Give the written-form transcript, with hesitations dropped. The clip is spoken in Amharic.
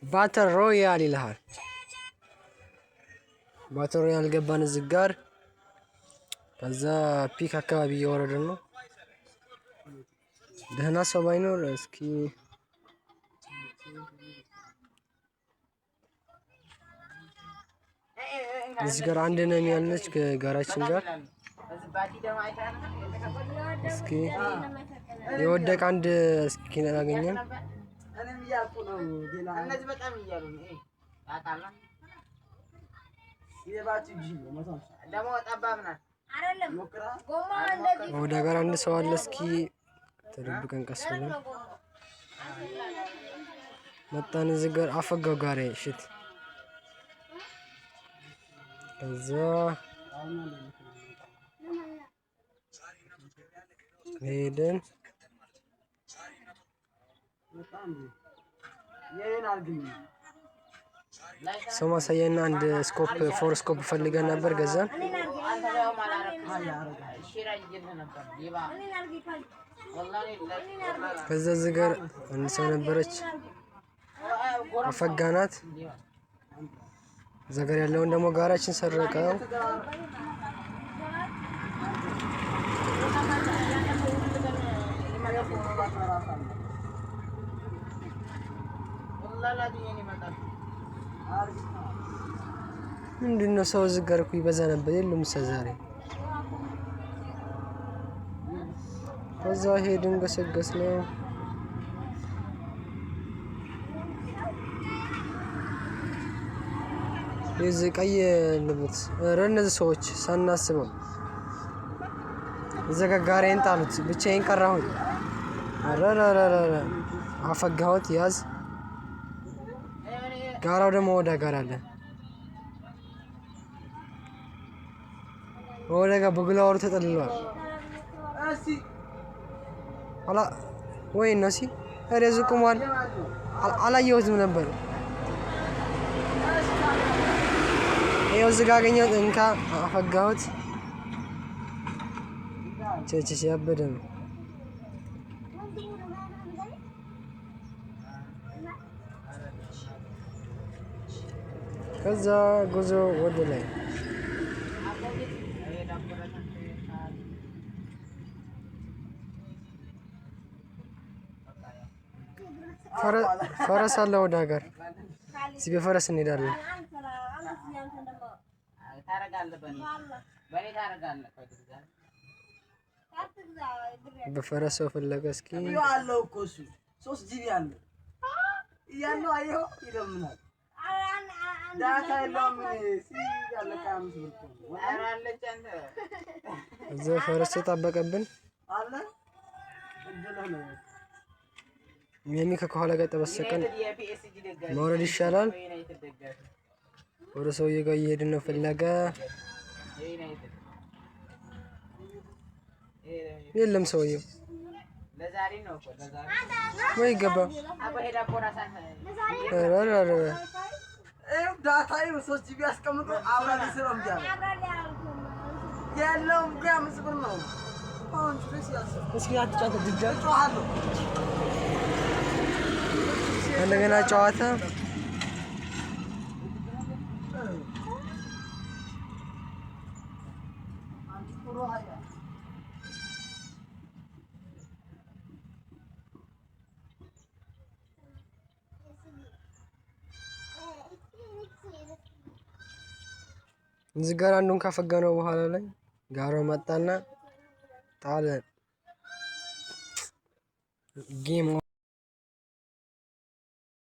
Battle Royale ይልሃል። Battle Royale ገባን እዚህ ጋር። ከዛ peak አካባቢ እየወረድን ነው። ደህና ሰው ባይኖር እስኪ እዚህ ጋር አንድ ነን ያልነች ከጋራችን ጋር እስኪ የወደቀ አንድ እስኪ አገኘን። ወደ ጋር አንድ ሰው አለ። እስኪ ተደብቀን ቀስ ብለን መጣን። እዚህ ጋር አፈጋው ጋር ሽት ከዛ ሄደን ሰው ማሳያና አንድ scope four scope ፈልገን ነበር፣ ገዛን። ከዛ እዚህ ጋር አንድ ሰው ነበረች፣ አፈጋናት። እዛ ጋር ያለውን ደግሞ ጋራችን ሰረቀው። ምንድን ነው ሰው እዚህ ጋር እኮ ይበዛ ነበር። የሉም እሰ ዛሬ ከዛ ሄድን ገሰገስ ነው። የዚህ ቀይ ልብት ኧረ እነዚህ ሰዎች ሳናስበው እዛ ጋር ጋሪዬን ጣሉት። ብቻዬን ቀራሁኝ። ኧረ አፈጋሁት። ያዝ ጋራው ደግሞ ወደ ጋር አለ። ወደ ጋር በግላወሩ ተጠልሏል። አላ ወይ እነሲ ኧረ እዚህ ቆሟል። አላየሁትም ነበር። ይኸው እዚህ ጋር አገኘሁት። እንካ አፈጋሁት። ቸቸ ያበደ ነው። ከዛ ጉዞ ወደ ላይ ፈረስ አለ ወደ ሀገር። እዚህ በፈረስ እንሄዳለን። በፈረስ ሰው ፈለገ። እስኪ አለው እኮ እሱ 3 GB አለው እያለው አየኸው ይለምናል። Data የለውም። እዛ ፈረስ ተጣበቀብን። ሚሚ ከኋላ ጋር ተበሰቀን መውረድ ይሻላል። ወደ ሰውዬ ጋር እየሄድን ነው ፍለጋ። የለም ሰውዬው ወይ ገባ። Data 3 GB አስቀምጦ ያለውም እኮ 5 ብር ነው። እስኪ እንደገና ጨዋታ እዚህ ጋር አንዱን ካፈገነው በኋላ ላይ ጋሮ መጣና ጣለ። ጌም